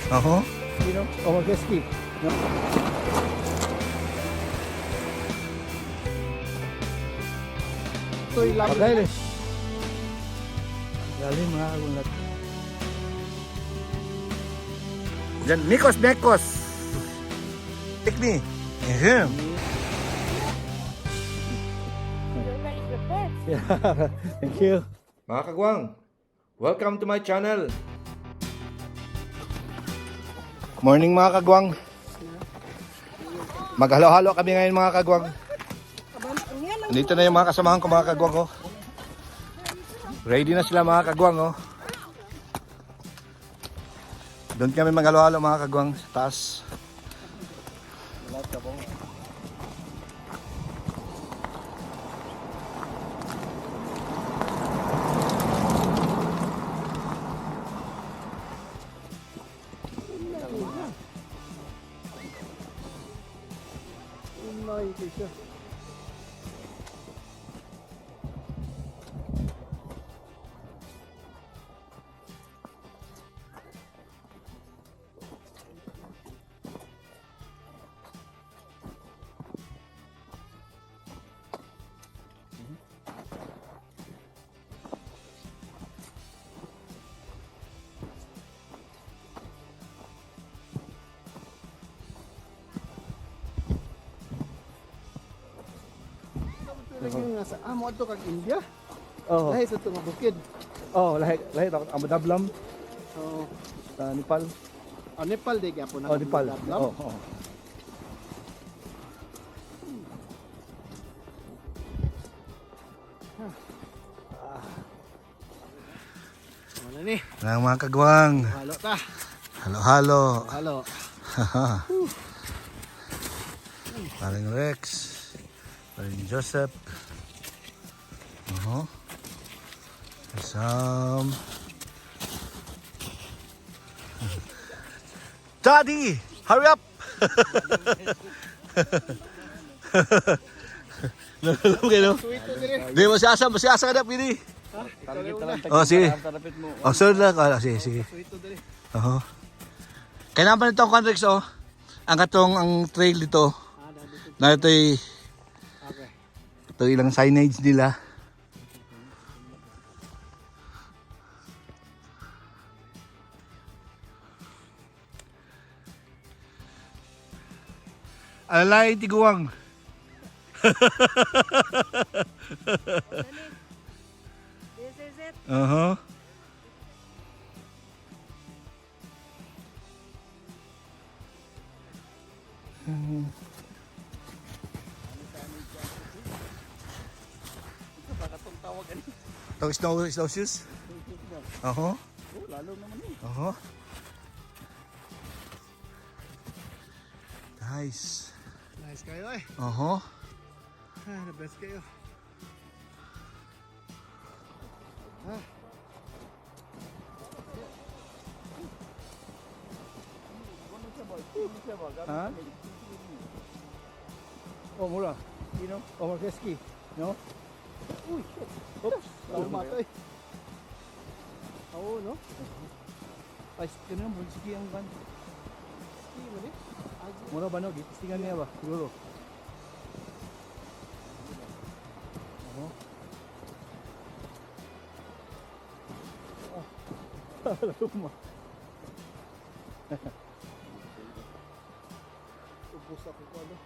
Oho. Oh, ski. No? Ito'y lapit. Pagay eh. Lalim mga kagulat. Diyan, Mikos Mekos. Take me. Ahem. You're very prepared. Yeah. Thank you. Mga kagwang, welcome to my channel. Morning, mga kagwang. Maghalo-halo kami ngayon, mga kagwang. Dito na yung mga kasamahan ko, mga kagwang ko. Ready na sila, mga kagwang, oh. Doon kami maghalo-halo, mga kagwang, sa taas. Unay siya. Yung nasa amo ato kag India. Oh, Lahi sa tunga bukid. oh, lahi lahi Abu Dablam So, sa Nepal. oh, Nepal di gyapon na. Oh, Nepal. Oh. Ano ni? Ang mga kagwang. Halo ta. Halo-halo. Halo. Paring Rex. Paring Joseph. Oho. Sam. Daddy! Hurry up! Nalulong kayo, no? Di, masiasa, masiasa ka na, pili. Oh, sige. Oh, sir lang. Ah, sige, sige. Oo. Kailangan pa nito ang Conrex, oh. Ang katong ang trail dito. Na ito'y Okay. ito ilang signage nila. Alalay, tiguang. This is it. Uh-huh. Itong snow shoes? Oho. Lalo naman ni. Oho. Nice. Nice kayo eh. Oho. Ah, the best kayo. Ah. Ha? Oh, mura. Oh, ski. No? Uy, shit. Oops. Tama to eh. Oo, no? Ay, kano mo ski ang kan. Ski mo ni? Mura ba no? Gitistingan niya ba? Siguro. Oho. Oh. Luma. Ubus ako ko ano.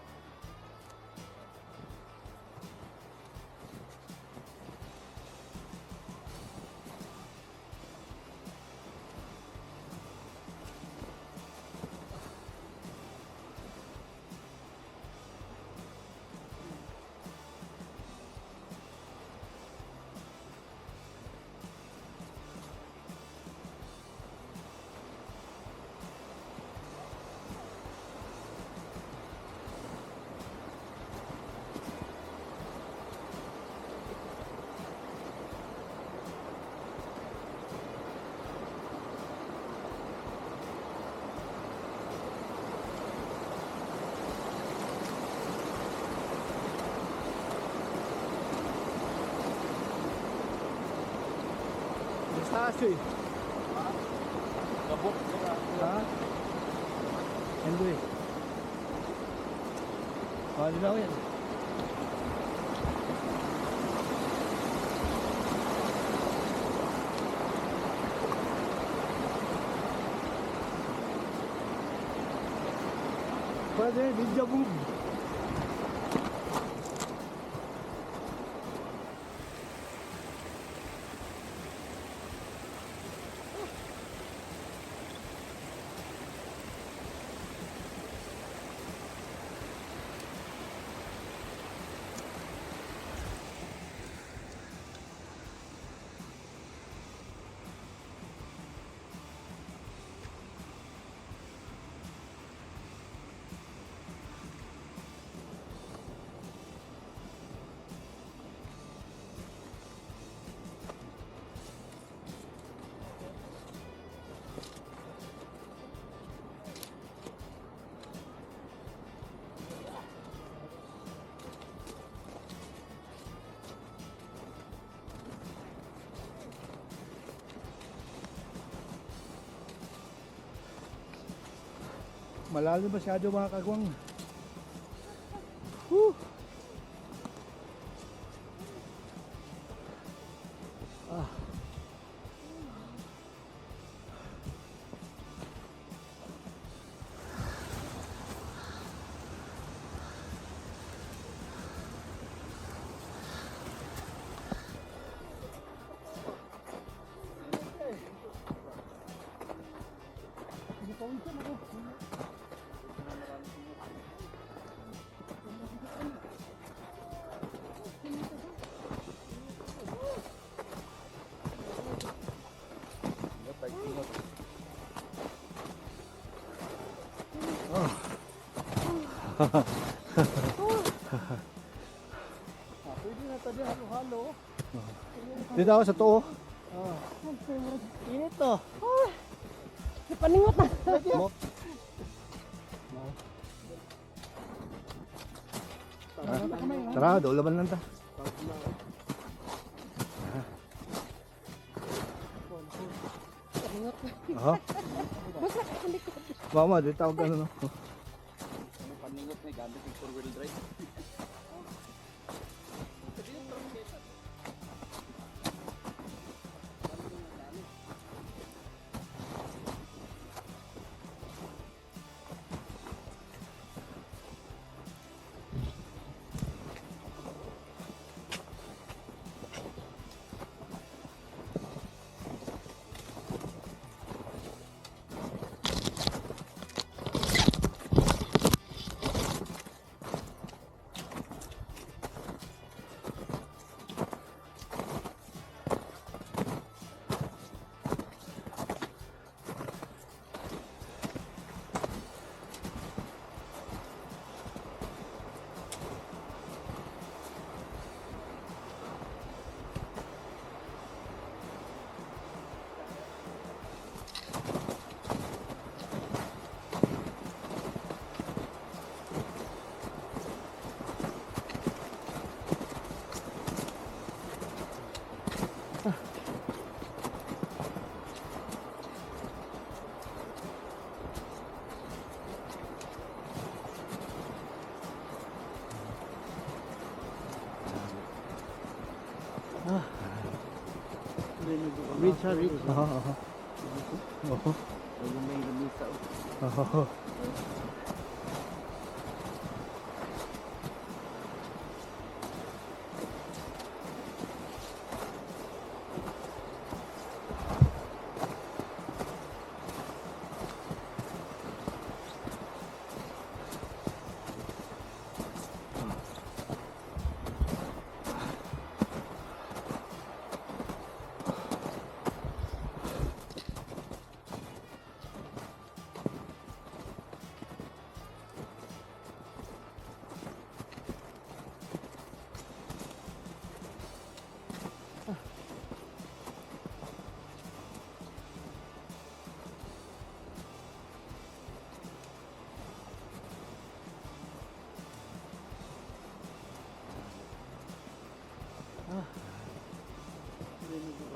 Sa taas eh. Ha? Anyway. Ah, di na yan. Pwede, video boom. Malalim masyado, mga kagwang. Whew. Ah. Pwede na tayo halo-halo. Dito ako sa tuo. Init to. Paningot na. Mo. Tara, doon laban lang ta. Paningot na. Aha. Basta ka sa likod. Mama, dito ako ano no. Paningot na gamit yung four-wheel drive. Reach ha, reach. Aha, aha. Oho. Oho.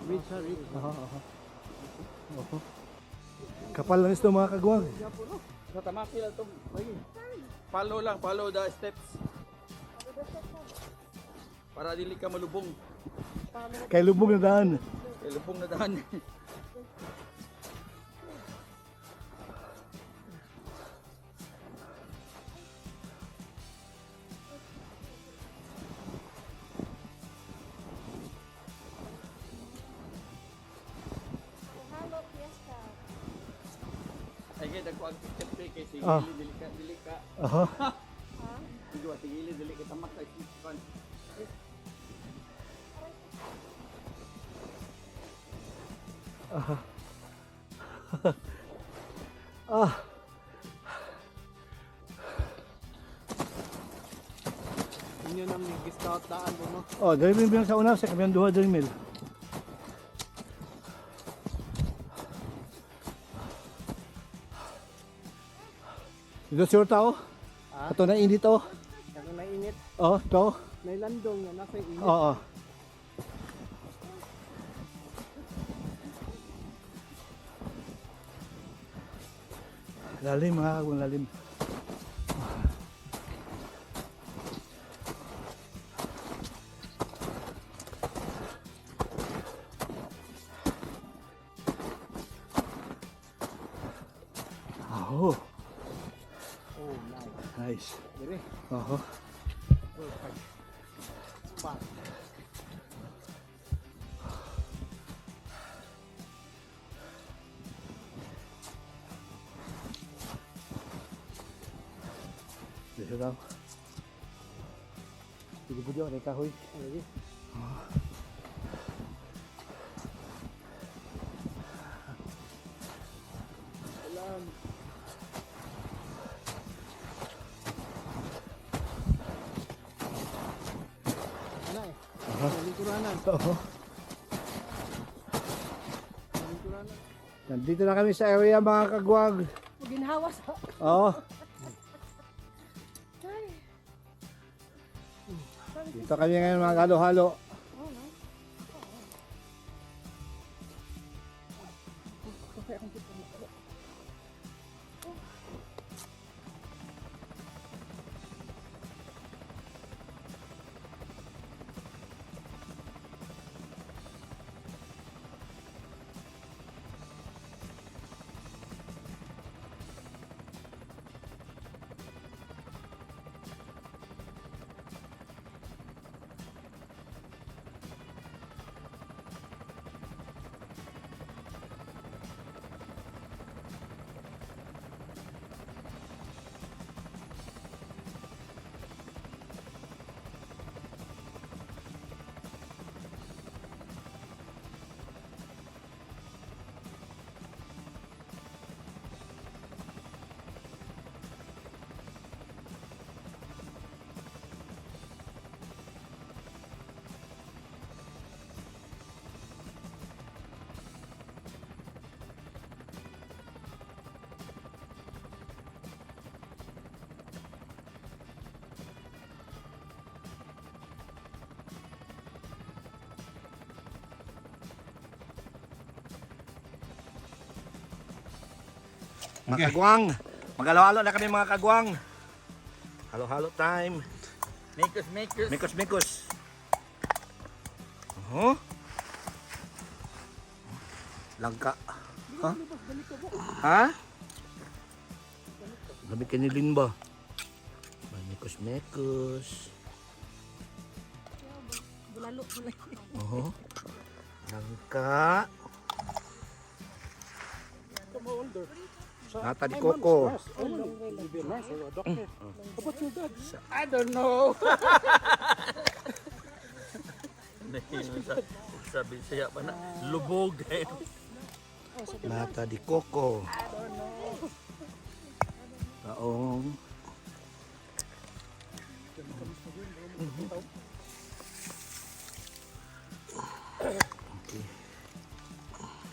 Reach ha, reach. Aha, aha. Oho. Kapal lang ito, mga kagwang. Sa tamaki lang ito. Follow lang, follow the steps. Para dili ka malubong. Kay lubog na daan. Kay lubong na daan. Halo, fiesta. Ay kay dagko ang step kay sige dili ka dili ka. Aha. Sige wa sige dili ka tamak kay kan. Ah. Inyo nang giscout daan mo, no. Oh, dali mo sa una sa kami ang duha dali mil. Dito sure tao. Ato na init oh. Ano na init? Oh, to. Nailandong na nasa init. Oo. Lalim, mga kagwang, lalim. Oh. Oh, nice. Nice. Dire. Oo. Perfect. Spot. Dito daw. Dito po dyan, kahoy. Lagi. Alam. Ano eh? Lingkuranan. Oo. Lingkuranan. Nandito na kami sa area, mga kagwag. Ginhawa sa. Oo. Ay. Dito kami ngayon, mga halo-halo. Oh, no. Mga kagwang, maghalo-halo na kami, mga kagwang. Halo-halo time. Makers, makers. Mikos, mikos. Huh? Langka. Ha? Ha? Lamig kanilin ba? Mikos, mikos. Bulalo ko lang. Oh. Langka. Nata di coco. I don't know. Sa Bisaya pa na, lubog eh. Nata di coco. Taong. Okay.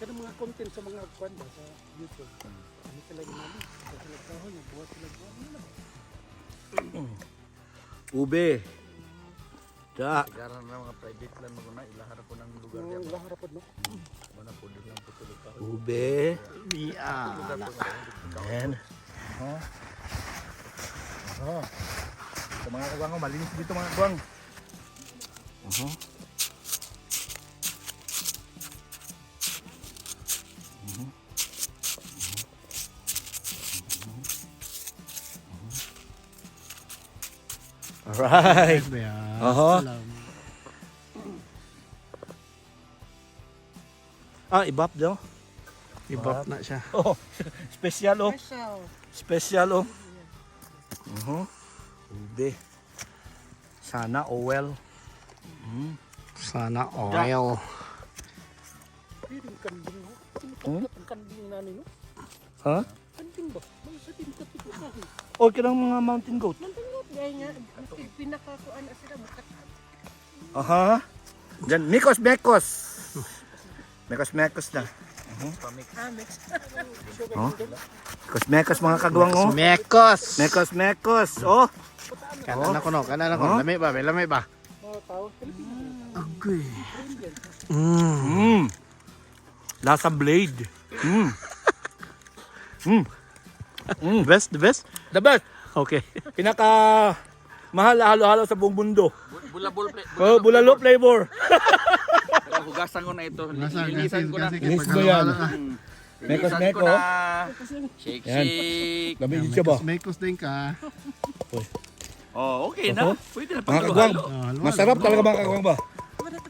Kada mga content sa mga kwan ba sa YouTube. Ano sila ginamit? Sa sila kahoy, nagbuhat sila buhat. Ano na ba? Ube. Da. Sigara na mga private lang mo na ilahara po ng lugar Yung diyan. lahara pod, no? Muna po doon lang po tulog ka. Ube. Mia. Ayan. Oh. Ito, mga kagwang, oh, malinis dito, mga kagwang. Alright. Oho. Ah, ibap daw. Ibap na siya. Oh, special oh. Special. Special oh. Ube. Sana oil. Sana oil. Pwede yung kanding, no? Ang kanding namin, no? Ha? Kanding ba? May sa din ka tipo kahoy. O kanang mga mountain goat. Mountain goat gay nga. Maski pinakakuan na sila mukat. Aha. Diyan, Mikos Mekos. Mekos Mekos na. Ah, mix. Mekos Mekos, mga kagwang, oh. Mekos. Mekos Mekos. Oh. Kanan ako no, kanan ako. Oh. Lami ba? May lami ba? Mga tao, Pilipino. Agoy. Lasa blade. Best, the best. The best. Okay. Pinaka mahal na halo-halo sa buong mundo. Bulabol pre. Oh, bulalo flavor. Hugasan ko na ito. Linisan ko na. Linis mo yan. Mekos Linisan ko meko. na. Shake shake. Labi yun siya ba? Mekos din ka. Oh, okay na. Pwede na Mga kagwang, paghalo. masarap talaga, mga kagwang ba?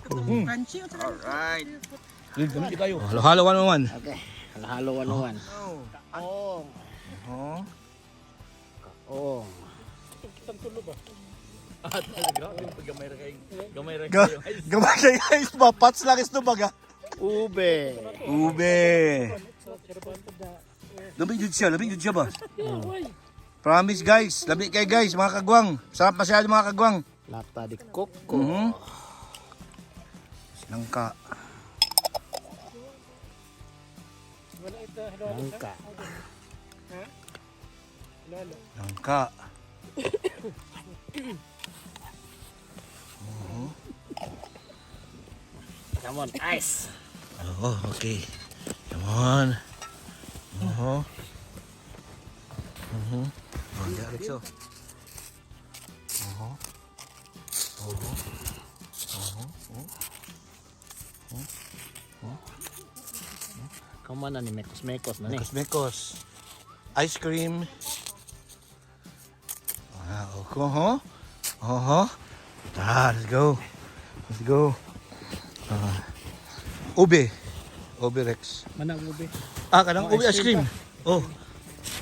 Crunchy o saka Alright. Dami tayo. Halo-halo, one one. Okay. Halo one one. Oh. Oh. Oh. Kitang tulo ba? Gamay ra kay gamay ra Gamay kay guys ba? Pats lang is no baga. Ube. Ube. Labi jud siya, labi jud siya ba? Promise guys, labi kay guys, mga kagwang. Sarap masyado, mga kagwang. Lata di coco. Langka. Wala ito, halo-halo. Langka. Halo-halo. Langka. Come on, ice. Oh, okay. Come on. Oh. Oh, di Alex, oh. Oh. Oh. Oh. Oh. Come on na ni Mekos Mekos na ni. Mekos mekos. Ice cream. Ah, okay. Oh. Oh. Ah, let's go. Let's go. Ah. Ube. Ube Rex. Manang ube. Ah, kanang ube ice cream. Oh.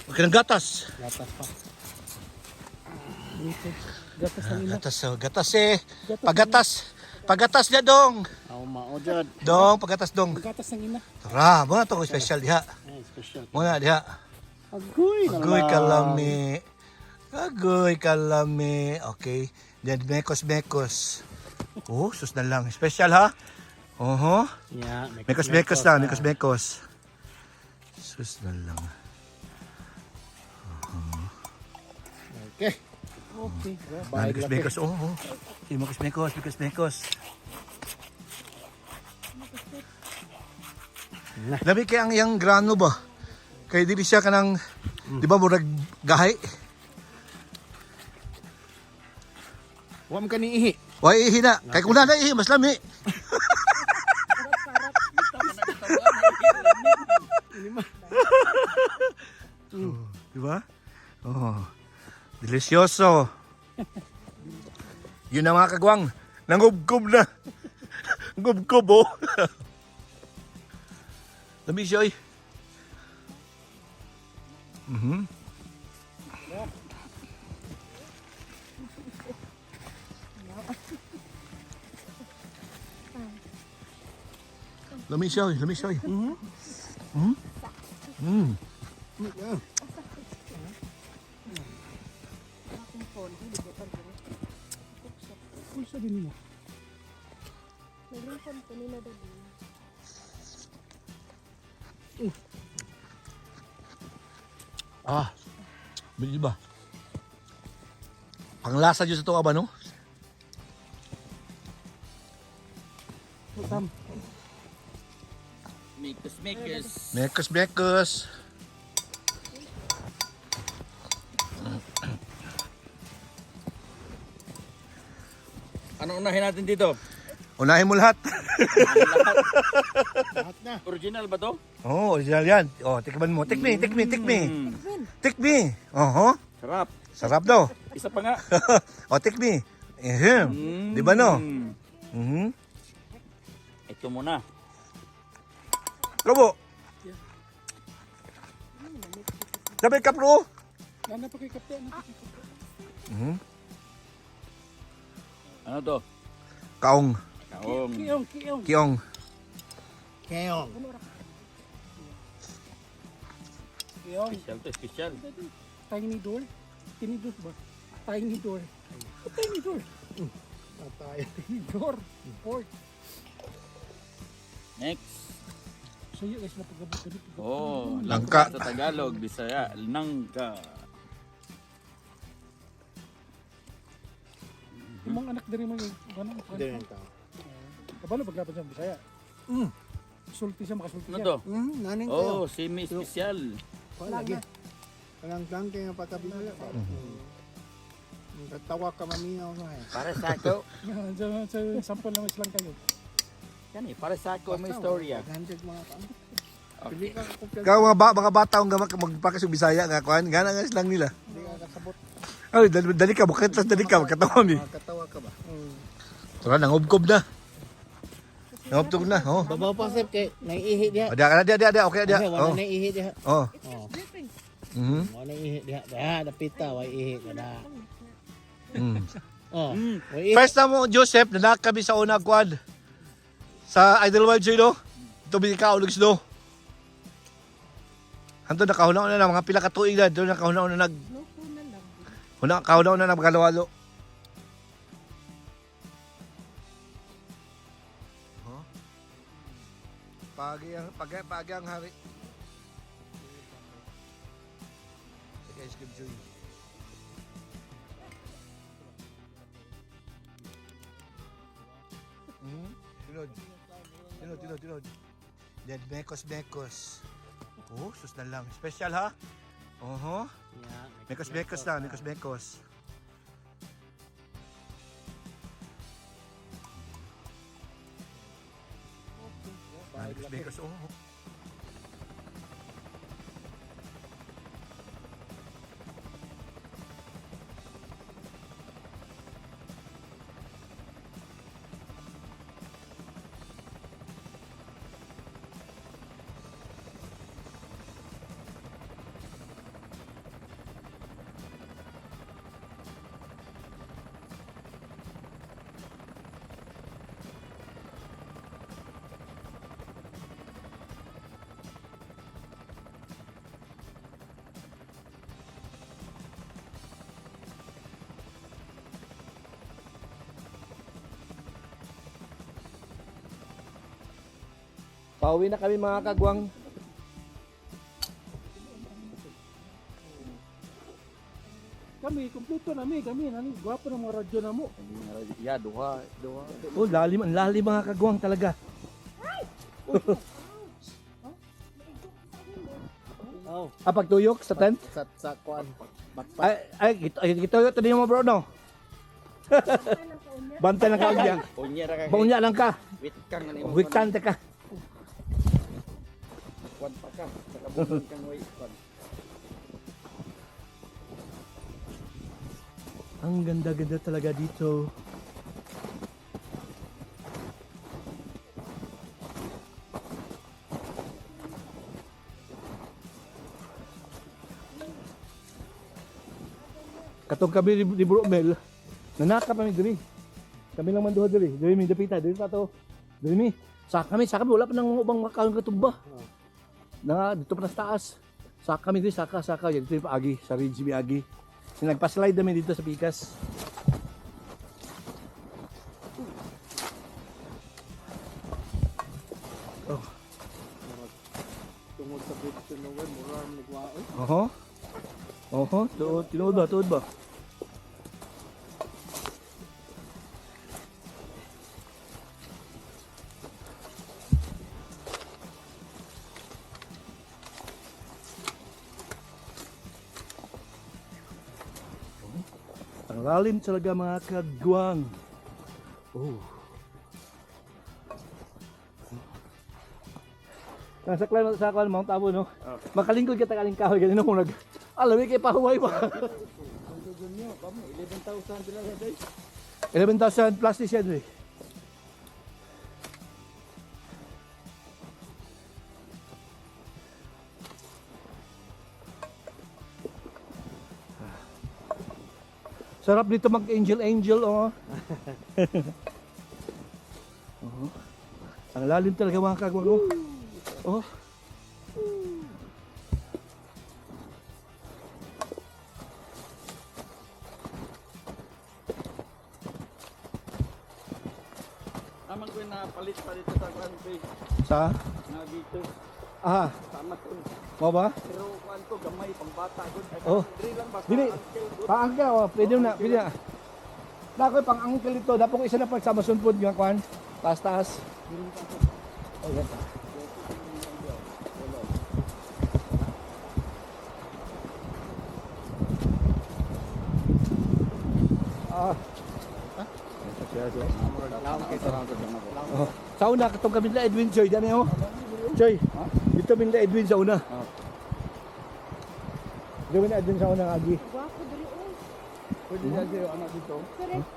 Kanang gatas. Gatas pa. Gatas ng ina. Gatas, oh. Gatas eh. Pagatas. Pagatas niya dong. Aw mao jud. Dong, pagatas dong. Gatas ng ina. Tara, muna to special diha. Ay, special. Muna diha. Agoy. Agoy kalami. Agoy kalami. Okay. Then mekos mekos. Oh, sus na lang. Special ha? Oho. Yeah, Mekos mekos na, mekos mekos. Sus na lang. Okay. Okay. Ah, mekos mekos. Oh, oh. Sige, mekos mekos, mekos mekos. Labi kay ang iyang grano ba? Kay dili siya kanang, di ba, murag gahi? Wa man kani ihi. Why ihi na? Kay kung na ihi, mas lami. Oh, di ba? Oh. Delicioso. Yun na, mga kagwang. Nangubkob na. Ngubkob oh. Lami siya oy. Lami siya oy, lami siya oy. Pulsa din mo. Nag-refund ko nila dali. Ah. Bili ba? Panglasa dyan sa tuwa ba, no? Mekos, mekos. Ano unahin natin dito? Unahin mo lahat. Original ba to? Oh, original yan. Oh, tikman mo. Tik me, tik me, tik me. Tik me. Oho. Sarap. Sarap daw. Isa pa nga. Oh, tik me. Ehem. Di ba no? Mm. Ito muna. Robo. Sabi ka, bro. Nana pa kay kapte, ano? Ano to? Kaong. Kaong. Kiyong, kiyong. Kiong. Keong. Kiyong. Special to, special. Tiny door. Tinidor ba? Tiny door. Tiny door. Patay. Tiny door. Pork. Next. So yun guys, napagabot ganito. Oh, Langka. Sa Tagalog, Bisaya, nangka. Yung mga anak diri mo yung ganun. Hindi rin tao. Kabalo paglaban sa Bisaya. Sulti siya, makasulti Ano siya. to? Naning kayo. Oh, semi special. Kuan lagi. Kanang tangke nga pagkabisaya ba? Katawa ka maminaw sa eh. Para sa ako. Sa sample lang islang kayo. Yan eh, para sa ako may istorya. 100 mga ka. Pili ka kumpiyansa. Ikaw mga, mga bata ang magpakas yung Bisaya nga kuan, gana nga silang nila. Hindi ka kasabot. Ay, dali, dali ka, bukit lang dali ka, magkatawa mi. Katawa ka ba? Tara, nangubkob na. Nangubkob na, oh. Babaw pa sir kay naiihi diha. Oh, dia, dia, dia, dia, okay, dia. Kasi wala Oh, naiihi diha. oh. It's just dripping. Wala naiihi diha. Diha dapita way ihi ka na. Oh. Way ihi. First time mo, Joseph, nanak kami sa una kuan. Sa Idlewild Sino. Ito bi ka ulig snow. Hanto nakahuna na mga pila ka tuig na, doon nakahuna na nag No po na lang. huna kahuna na nagkalo-halo. Huh? Pagi ang pagi, pagi ang hari. Sige, ice cream joy. Tinod. Tinod, tinod, tinod. Dead mekos, mekos. Oh, sus na lang. Special ha? Oho. Mekos, mekos na. Mekos, mekos. Ah, mekos, mekos. Oh. Pauwi na kami mga kagwang. Kami, kumpleto nami, kami, nani, gwapo ng mga radyo na mo. Yeah, duha, duha. Oh, lalim, ang lalim mga kagwang talaga. Oh. Ah, pagtuyok sa tent? Sa kuan. Ay, ay, gituyo to mo bro, no? Bantay lang ka unya. Unya ra ka. Baunya lang ka. Wit kang ano mo. Wikan ta ka. Kwan pa ka. Sa kabungan kang way kwan. Ang ganda-ganda talaga dito. Katong kami ni Bro Mel, nanaka pa mi diri. Kami lang man duha diri. Diri mi dapita, diri pa to. Diri mi. Sa kami wala pa nang ubang makaon katumba. Na dito pa na sa taas. Sa kami diri saka saka dito pa agi sa ridge mi agi. Nagpa-slide namin dito sa Pikas. Oh. Tungod sa bridge to nowhere, mura ang nagwaon. Oho. Oho, tuod, tinuod ba, tuod ba? Ang lalim talaga, mga kagwang. Oh. Nasa klan sa klan Mount Apo, no? Makalingkod kita kaling kahoy ganino kung nag alam kay pahuway ba. 11,000 plus ni siya, eh. Sarap dito mag-angel angel, oh. Oh. Ang lalim talaga, mga kagwang, oh. Oh. Amang ko na palit pa dito sa kuan pay. Sa? Na dito Ah, sa Amazon. mo ba? Pero kuan ko gamay pangbata gud. Ay, Oh. Diri lang ba sa Dili. uncle gud. Pang-angkel, oh. Pwede na, pwede na. Nako, pang-angkel ito. Dapat ko isa na pag sa Amazon food yung kwan. Taas, taas. Oh, yan pa. Ah. Oh. Sa una, katong kami nila Edwin Joy, dani oh. Joy, dito kami nila Edwin sa una. Dito kami nila Edwin sa una, Agi. Gwapo diri oy. Pwede na siya anak dito. Correct.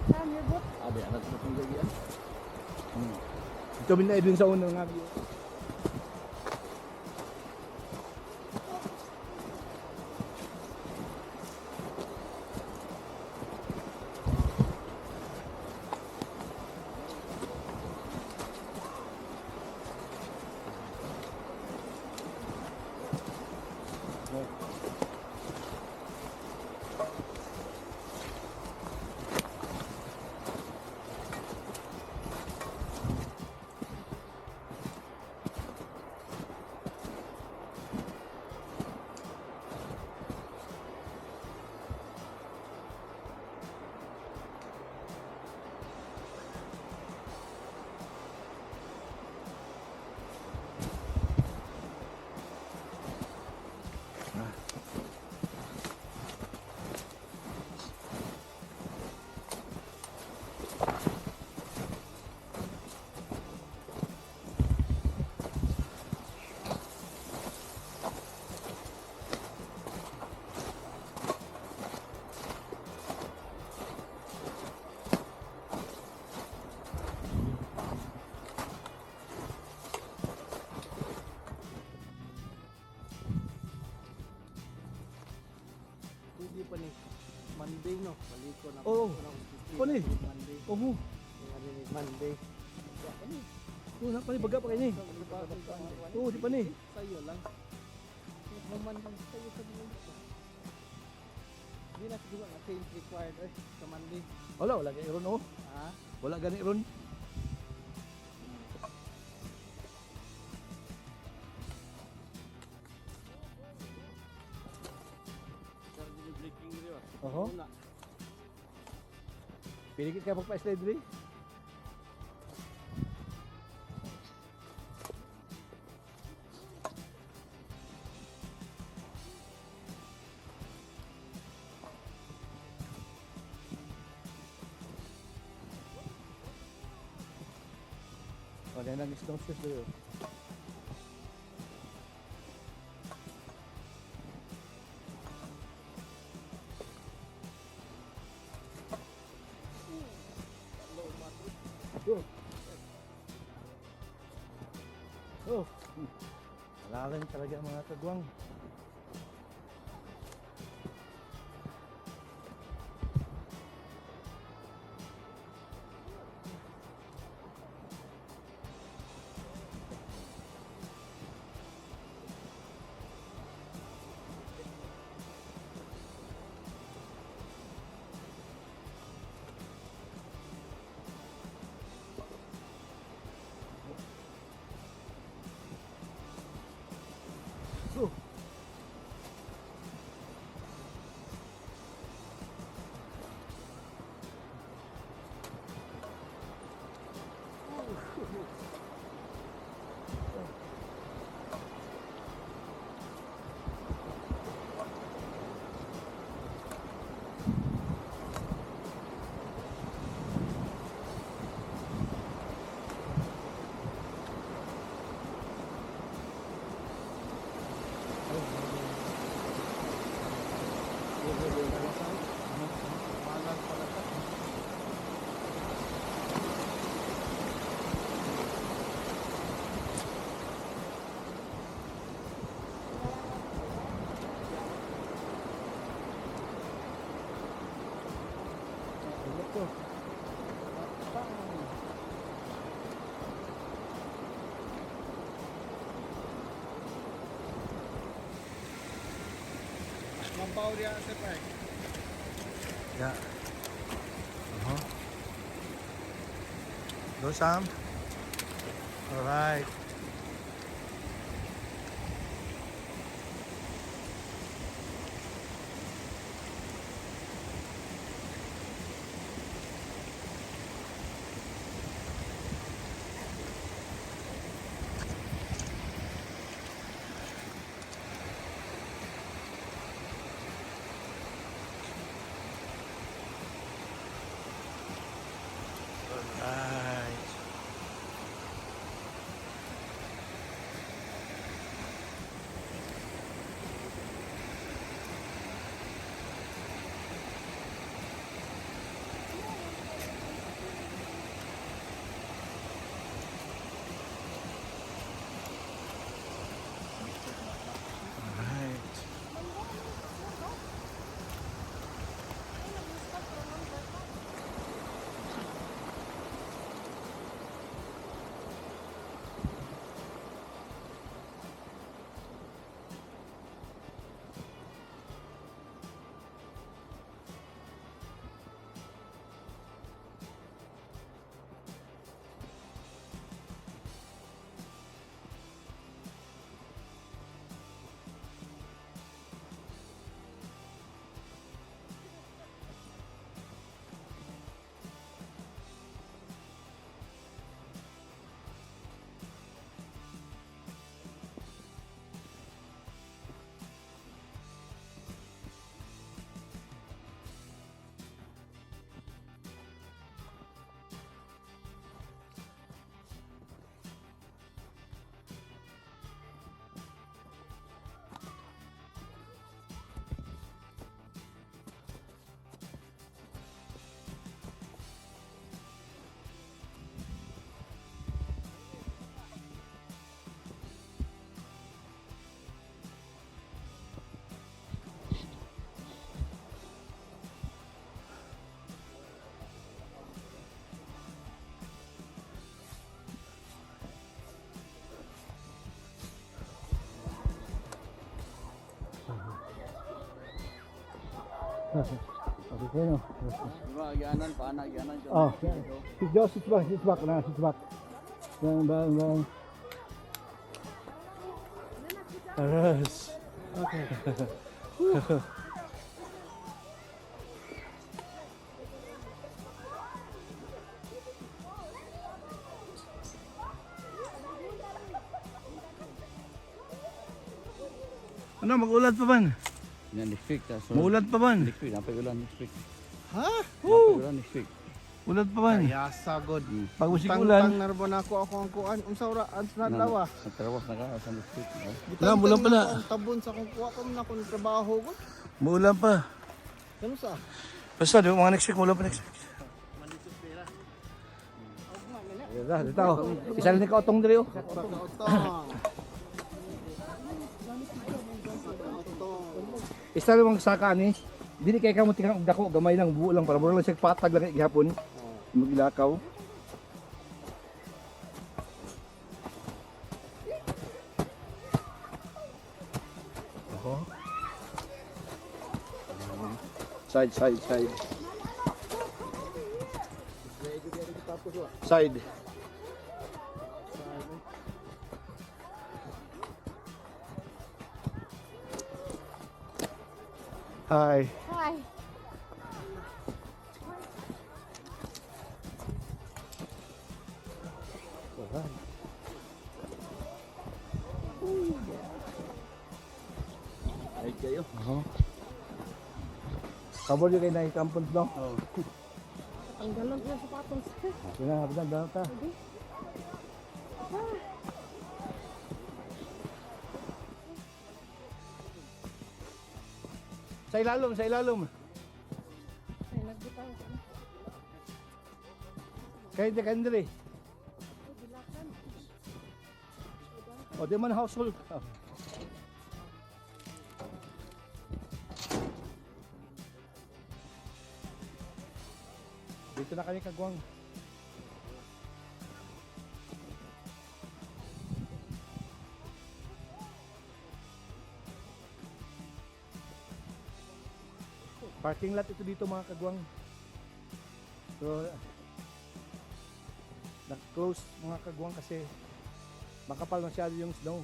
Sam, your boat. Abi anak sa tong gagian. Dito kami nila Edwin sa una, Agi. Pwede pa ni Monday no, baliko na. Oo. Pwede. Monday. Oo. Monday. Oo, na pa ni baga pa kayo ni. Oo, di pa ni. Sa'yo lang. Human lang sa'yo sa mga. Hindi na siguro na change required eh, sa Monday. Wala, wala gani ron oh. Ha? Wala gani ron. Oho. Pili ka pagpa-slide rin. Wala nang snow shoes doon. Oh. Oh. Malalim talaga, mga kagwang. Oh. Dito. Bang. Mabaw riya sa park. Yeah. Go, Sam. All right. Right. Alright. Okay, no. Diba, agyanan, paana, agyanan. Oh, si Joe, sit back na, sit back. Bang, bang, bang. Aras. Okay. Ano, mag-ulan pa man? Yan, next week. So, Maulan pa man. Next week, napay ulan next week. Ha? Napay ulan next week. Ulan pa man. Kaya sagod. Pag musik ulan. Tang narbo na ako ako ang kuan. Unsa ora ang adlaw ah. Nagtrawas na ka sa next week. No? Wala, mulan pala. Ang tabon sa akong kuha ko na akong trabaho ko. Maulan pa. Ganun sa? Basta, di ba, mga next week, maulan pa next week. Dito, dito. Isa lang ni kaotong diri oh. Pagkautong. Isa lang ang saka ni. Dili kay kamo tingang og dako, gamay lang buo lang para mura lang siya patag lang gihapon. Magilakaw. Oho. Side, side, side. Side. Hi. Hi. Ay kayo. Kabol yung kay naikampon no? Tanggalan ko yung sapatos. Okay na, habitan, dapat ta. Sa ilalom, sa ilalom. Ay, nagbitaw ko na. Kay de kandre. O di man household. Dito na kami, kagwang. Parking lot ito dito, mga kagwang. So, nag-close, mga kagwang, kasi makapal masyado yung snow.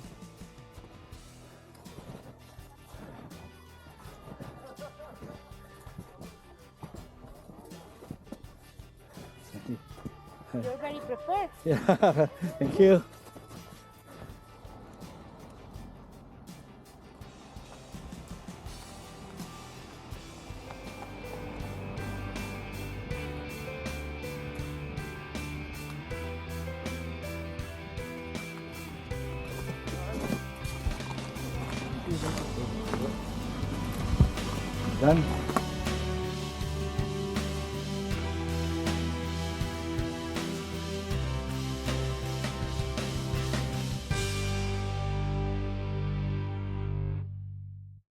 You're very prepared. Yeah, thank you. Done.